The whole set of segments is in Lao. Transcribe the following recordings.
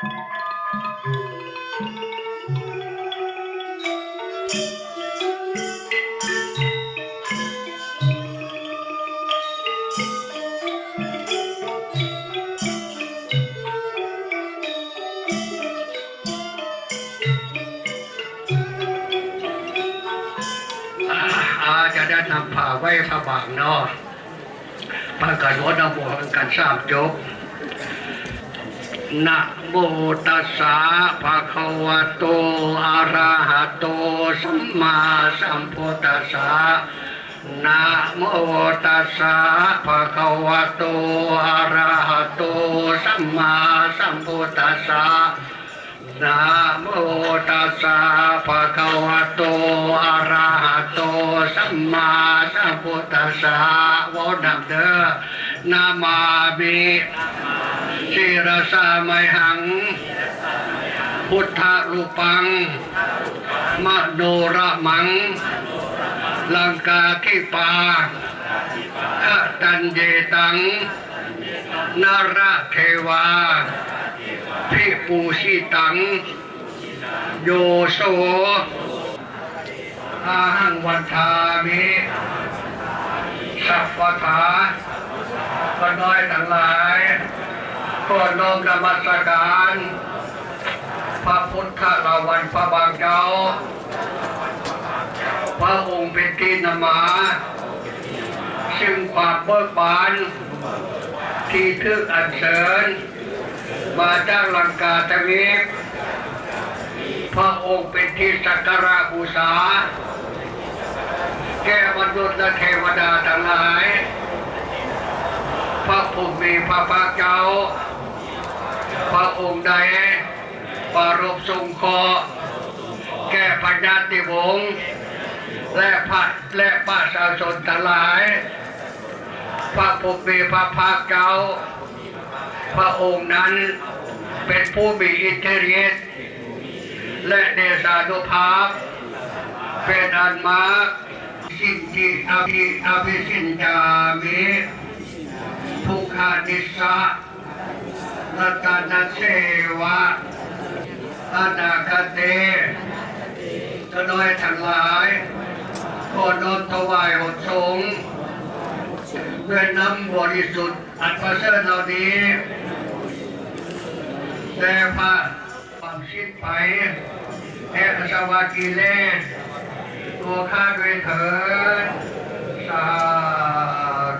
ອາ ຈະໄດ້ນຳຜ້າໄຫວ້ພະບາງເນາະ ພາກັນເວົ້ານຳພວກກັນສາມຈົບ. ນະໂມຕັດສະ ພະຄະວະໂຕ ອະຣະຫະໂຕ ສຳມາສຳພຸດທັດສະ. ນະໂມຕັດສະ ພະຄະວະໂຕ ອະຣະຫະໂຕ ສຳມາສຳພຸດທັດສະ. ນະໂມຕັດສະ ພະຄະວະໂຕ ອະຣະຫະໂຕ ສຳມາສຳພຸດທັດສະ. ເວົ້ານຳເດີ. ນະມາມິ ສີລະສາໄມຫັງ ພຸດທະລູປັງ ມະໂນຣະມັງ ລັງກາທິປາ ຄະຕັນເຍຕັງ ນະຣະເທວາ ພິປູຊິຕັງ ໂຍໂສ ອາຫັງວັນທາມິ ສັບພະທາ. ຂ້ານ້ອຍທັງຫຼາຍ ຂໍນ້ອມນະມັດສະການ ພະພຸດທະລາວັນພະບາງເຈົ້າ. ພະອົງເປັນທີ່ນຳມາ ຊຶ່ງຄວາມເບີກບານ ທີ່ຖືກອັນເຊີນມາຈາກລັງກາທະວີບ. ພະອົງເປັນທີ່ສັກກາລະບູຊາ ແກ່ມະນຸດ ແລະ ເທວະດາທັງຫຼາຍ. ພະຜູ້ມີພະພາກເຈົ້າ ພະອົງໃດປາລົບສົງເຄາະແກ່ພະຍາດຕິວົງ ແລະ ພະ ແລະ ປະຊາຊົນທັງຫຼາຍ. ພະຜູ້ມີພະພາກເຈົ້າ ພະອົງນັ້ນເປັນຜູ້ມີອິດທິລິດ ແລະ ເດຊານຸພາບເປັນອັນມາກ. ສິນທິ ອະພິ ອະພິສິນຈາມິ ທຸກຂານິດສະ ລັດຕະນະເສວະ ອະນາຄະເຕ. ຂ້ານ້ອຍທັງຫຼາຍ ຂໍນ້ອມຖວາຍຫົດສົງ ດ້ວຍນ້ຳບໍລິສຸດອັນປະເສີດເຫຼົ່ານີ້ ແດ່ພະ ຄວາມສິ້ນໄພ ແຫ່ງອາສະວະກິເລດ ຕົວຂ້າດ້ວຍເທີ້ນ. ສາ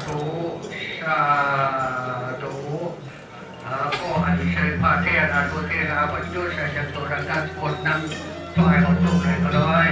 ທຸ ສາທຸ. ຂໍອັນເຊີນພະເຖລະ ອະນຸເຖລະ ປະຈຸດສະຍັນໂຕ ທັງຫ້າຄົນ ນຳຖວາຍຫົດສົງໃຫ້ຂ້ານ້ອຍ.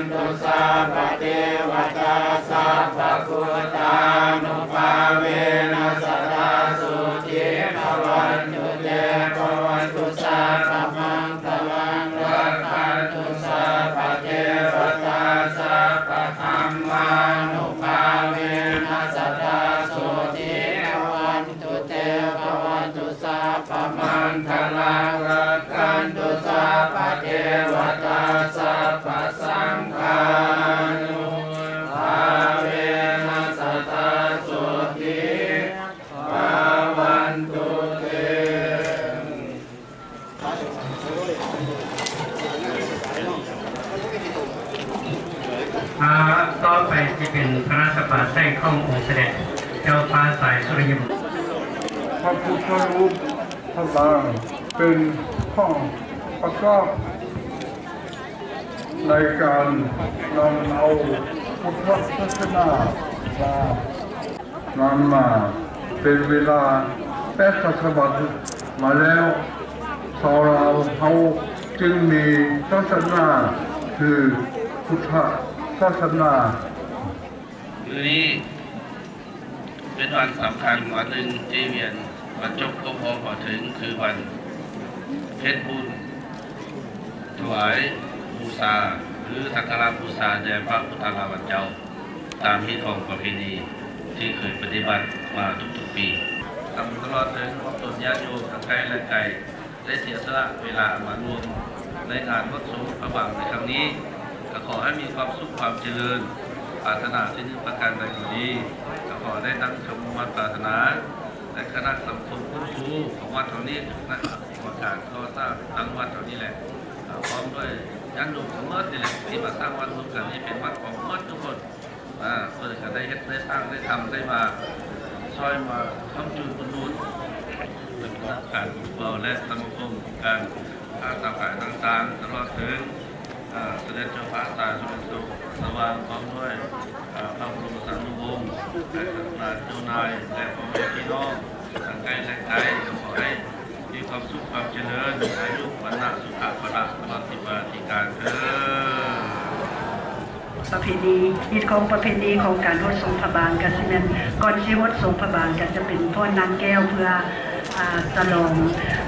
तुसापदेवता सापभूतानुभावेन सदा सुखी भवन्तु ते भवन्तु सापमङ्गलं रक्षन्तु सापदेवता सापधर्मानुभावेन सदा सुखी भवन्तु ते भवन्तु सापमङ्गलं रक्षन्तु सापदेवता सापसङ्घानुभावेन सदा सुखी भवन्तु ते। ອ່າ ຕໍ່ໄປຊິເປັນພະລາຊະປາໄສຂອງອົງສະເດັດເຈົ້າຟ້າສາຍສຸລິຍະວົງ ພະພຸດທະຮູບພະບາງເປັນຂອງປະກອບ ໃນການນຳເອົາພຸດທະສາສະໜາມາ ນຳມາເປັນເວລາແປດສັດສະວັດມາແລ້ວ, ຊາວລາວເຮົາຈຶ່ງມີສາສະໜາຄືພຸດທະສາສະໜາ. ມື້ນີ້ເປັນວັນສຳຄັນວັນໜຶ່ງທີ່ວຽນບັນຈົບຄົບຮອບມາເຖິງ ຄືວັນເຮັດບຸນຖວາຍບູຊາ ຫຼື ສັກກາລະບູຊາແດ່ພະພຸດທະລາວະເຈົ້າ ຕາມຮີດຄອງປະເພນີທີ່ເຄີຍປະຕິບັດມາທຸກໆປີ ຕະຫຼອດເຖິງອອກຕົນຍາດໂຍມທັງໃກ້ ແລະ ໄກ ໄດ້ເສຍສະຫຼະເວລາມາຮ່ວມໃນງານຮອດສົງພະບາງໃນຄັ້ງນີ້ ກໍຂໍໃຫ້ມີຄວາມສຸກຄວາມຈະເລີນ ປາດຖະໜາສິ່ງໜຶ່ງປະການໃດກໍດີ ກໍຂໍໃຫ້ທັງຊົມວັດປາດຖະໜາ ແລະ ຄະນະສັງຄົມຄຸນຊູຂອງວັດເຮົານີ້ ຄະນະກຳມະການກໍ່ສ້າງຕັ້ງວັດເຮົານີ້ແຫຼະ ພ້ອມດ້ວຍຍາດໂຍມທັງໝົດນີ້ແຫຼະ ທີ່ມາສ້າງວັດຮ່ວມກັນນີ້ ເປັນວັດຂອງໝົດທຸກຄົນ. ອາ ເພິ່ນກໍໄດ້ເຮັດໄດ້ສ້າງໄດ້ທຳໄດ້ມາຊ່ອຍມາຄ້ຳຈູນອຸດໜູນ ເປັນການເວົ້າ ແລະ ສະມາຄົມອົງການຄ້າຄ້າຂາຍຕ່າງໆ ຕະຫຼອດເຖິງ ອາ ສະເດັດເຈົ້າຟ້າສາຍສຸລິຍະວົງ ລະຫວ່າງພ້ອມດ້ວຍ ອາ ພະບໍລົມສານຸວົງ ແລະ ຄະນະເຈົ້ານາຍ ແລະ ພໍ່ແມ່ພີ່ນ້ອງທັງໃກ້ ແລະ ໄກ ກໍຂໍໃຫ້ ມີຄວາມສຸກຄວາມຈະເລີນ ອາຍຸ ວັນນະ ສຸຂະ ພະລະ ຕະຫຼອດສິບປາທິການເທີ້ນ. ປະເພນີ ຮີດຄອງປະເພນີຂອງການໂຫດສົງພະບາງ ກະຊິແມ່ນ ກ່ອນຊິໂຫດສົງພະບາງ ກະຈະເປັນຟ້ອນນາງແກ້ວ ເພື່ອ ອາ ສະຫຼອງ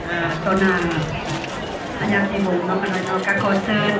ອາ ຕໍ່ໜ້າ ພະຍາຕິວົງເນາະ ຂ້ານ້ອຍເນາະ ກະຂໍເຊີນ.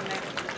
ແມ່